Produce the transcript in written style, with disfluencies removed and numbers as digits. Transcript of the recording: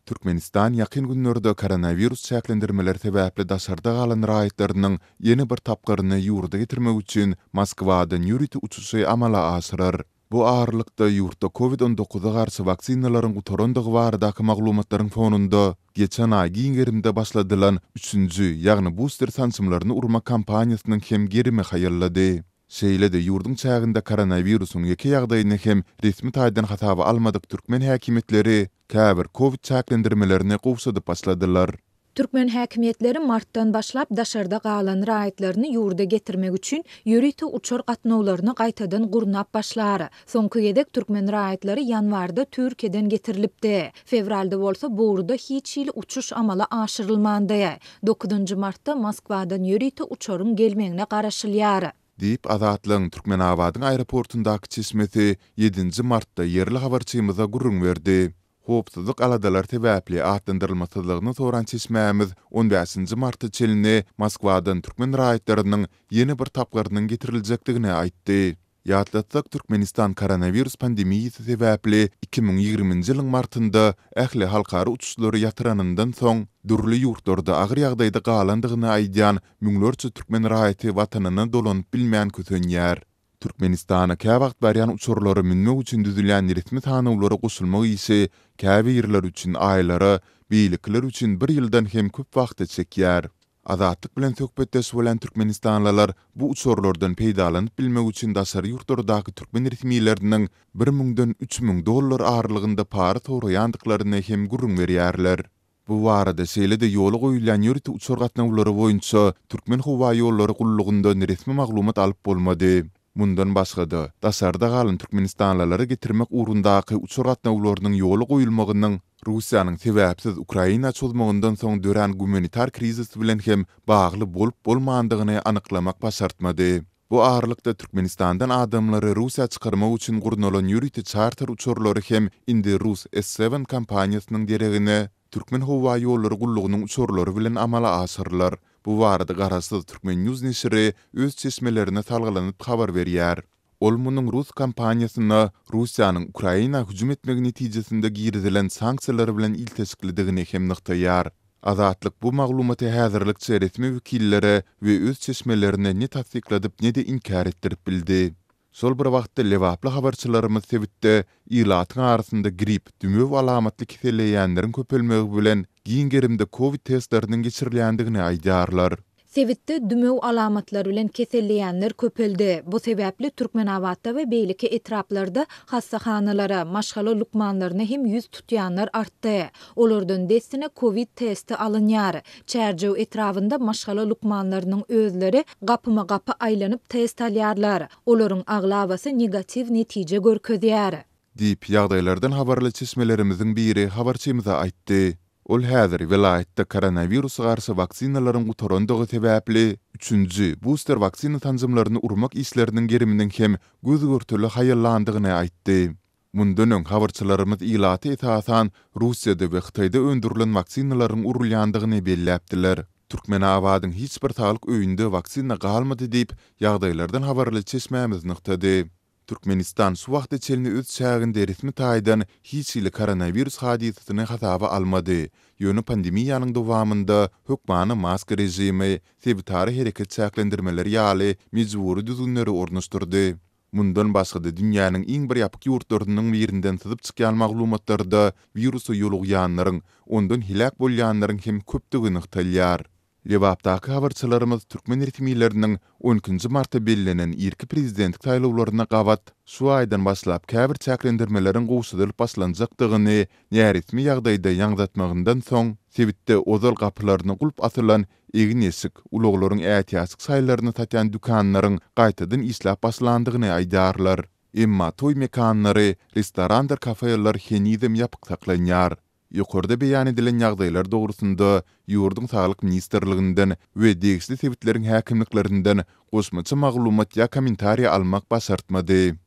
Türkmenistan ýakyn günlerde koronawirus çäklendirmeleri sebäpli daşarda galan raýatlarynyň ýene bir tapgyryny ýurda getirmek üçin Moskwadan ýörite uçuşy amala aşyrar. Bu aralykda, ýurtda Covid on dokuza garşy waksinalaryň gutarandygy baradaky maglumatlaryň fonunda, geçen aý giň gerimde başladylan üçünji, ýagny buster sanjymlaryny urmak kampaniýasynyň hem gerimi haýallady. Şeýle-de ýurduň çäginde koronawirusyň ýeke ýagdaýyny hem resmi taýdan hasaba almadyk türkmen häkimiýetleri käbir kowid çäklendirmelerini gowşadyp başladylar. Türkmen häkimiýetleri martdan başlap daşarda galan raýatlaryny ýurda getirmek üçin ýörite uçar gatnawlaryny gaýtadan gurnap başlar. Soňky gezek türkmen raýatlary ýanwarda Türkiýeden getirilipdi. Fewralda bolsa bu ugurda hiç hili uçuş amala aşyrylmandy. Dokuzynjy martda Moskwadan ýörite uçaryň gelmegine garaşylýar. Diýip, Azatlygyň Türkmenabadyň aeroportundaky çeşmesi ýedinji martda ýerli habarçymyza gürrüň berdi. Howpsuzlyk aladalary sebäpli atlandyrylmasyzlygyny soran çeşmämiz on bäşinji marta çenli Moskwadan türkmen raýatlarynyň ýene bir tapgyrynyň getiriljekdigini aýtdy. Ýatlatsak, Türkmenistan koronawirus pandemiýasy sebäpli 2020-nji ýylyň martynda ähli halkara uçuşlary ýatyranyndan soň, dürli ýurtlarda agyr ýagdaýda galandygyny aýdýan müňlerçe türkmen raýaty watanyna dolanyp bilmän kösenýär. Türkmenistana käwagt barýan uçarlara münmek üçin düzülýän resmi sanawlara goşulmak işi käbirleri üçin aýlara, beýlekiler üçin bir ýyldan hem köp wagta çekýär. Azatlyk bilen söhbetdeş bolan türkmenistanlylar bu uçarlardan peýdalanyp bilmek üçin daşary ýurtlardaky türkmen resmileriniň bir müňden 3000 dollar aralygynda para soraýandyklaryny hem gürrüň berýärler. Bu barada şeýle-de ýola goýulýan ýörite uçar gatnawlary boýunça Türkmenhowaýollary gullugyndan resmi maglumat alyp bolmady. Mundan başga-da, daşarda galan türkmenistanlylary getirmek ugrundaky uçar gatnawlarynyň ýola goýulmagynyň Russiýanyň sebäpsiz Ukraina çozmagyndan soň dörän gumanitar krizis bilen hem bagly bolup-bolmandygyny anyklamak başartmady. Bu aralykda, Türkmenistandan adamlary Russiýa çykarmak üçin gurnalan ýörite çarter uçarlary hem indi rus S-Seven kompaniýasynyň deregine Türkmenhowaýollary gullugynyň uçarlary bilen amala aşyrylar. Bu barada garaşsyz Turkmen. News neşiri öz çeşmelerine salgylanyp habar berýär. Ol munuň rus kompaniýasyna Russiýanyň Ukraina hüjüm etmegi netijesinde girizilen sanksiýalar bilen ilteşiklidigini hem nygtaýar. Azatlyk bu maglumaty häzirlikçe resmi wekillere we öz çeşmelerine ne tassykladyp ne-de inkär etdirip bildi. Şol bir wagtda, lebaply habarçylarymyz sebitde ilatyň arasynda grip, dümew alamatly keselleýänleriň köpelmegi bilen, giň gerimde kowid testleriniň geçirilýändigini aýdýarlar. Sebitde dümew alamatlary bilen keselleýänler köpeldi. Bu sebäpli Türkmenabatda we beýleki etraplarda hassahanalara, maşgala lukmanlaryna hem ýüz tutýanlar artdy. Olardan dessine kowid testi alynýar. Çärjew etrabynda maşgala lukmanlarynyň özleri gapyma-gapy aýlanyp test alýarlar. Olaryň aglabasy negatiw netije görkezýär. Diýip, ýagdaýlardan habarly çeşmelerimiziň biri habarçymyza aýtdy. Ol häzir welaýatda koronawirusa garşy waksinalaryň gutarandygy sebäpli, üçünji, buster waksina sanjymlaryny urmak işleriniň geriminiň hem göz-görtele haýallandygyny aýtdy. Mundan öň habarçylarymyz ilata esasan Russiýada we Hytaýda öndürilen waksinalaryň urulýandygyny belläpdiler. Türkmenabadyň hiç bir saglyk öýünde waksina galmady diýip, ýagdaýlardan habarly çeşmämiz nygtady. Türkmenistan şu wagta çenli öz çäginde resmi taýdan hiç hili koronawirus hadysasyny hasaba almady, ýöne pandemiýanyň dowamynda hökmany maska režimi, sebitara hereket çäklendirmeleri ýaly mejbury düzgünleri ornaşdyrdy. Mundan başga-da dünýäniň iň bir ýapyk ýurtlarynyň birinden syzyp çykýan maglumatlarda wirusa ýolugýanlaryň, ondan heläk bolýanlaryň hem köpdügi nygtalýar. Lebapdaky habarçylarymyz türkmen resmileriniň on ikinji marta bellenen irki prezidentlik saýlawlaryna gabat şu aýdan başlap käbir çäklendirmeleriň gowşadylyp başlanjakdygyny näresmi ýagdaýda ýaňzatmagyndan soň, sebitde ozal gapylaryna gulp asylan egin-eşik, ulaglaryň ätiýaçlyk şaýlaryny satýan dükanlaryň gaýtadan işläp başlandygyny aýdýarlar. Emma toý mekanlary, restorandyr kafeler henizem ýapyk saklanýar. Ýokarda beýan edilen ýagdaýlar dogrusynda ýurduň Saglyk ministrliginden we degişli sebitleriň häkimliklerinden goşmaça maglumat ýa kommentariý almak başartmady.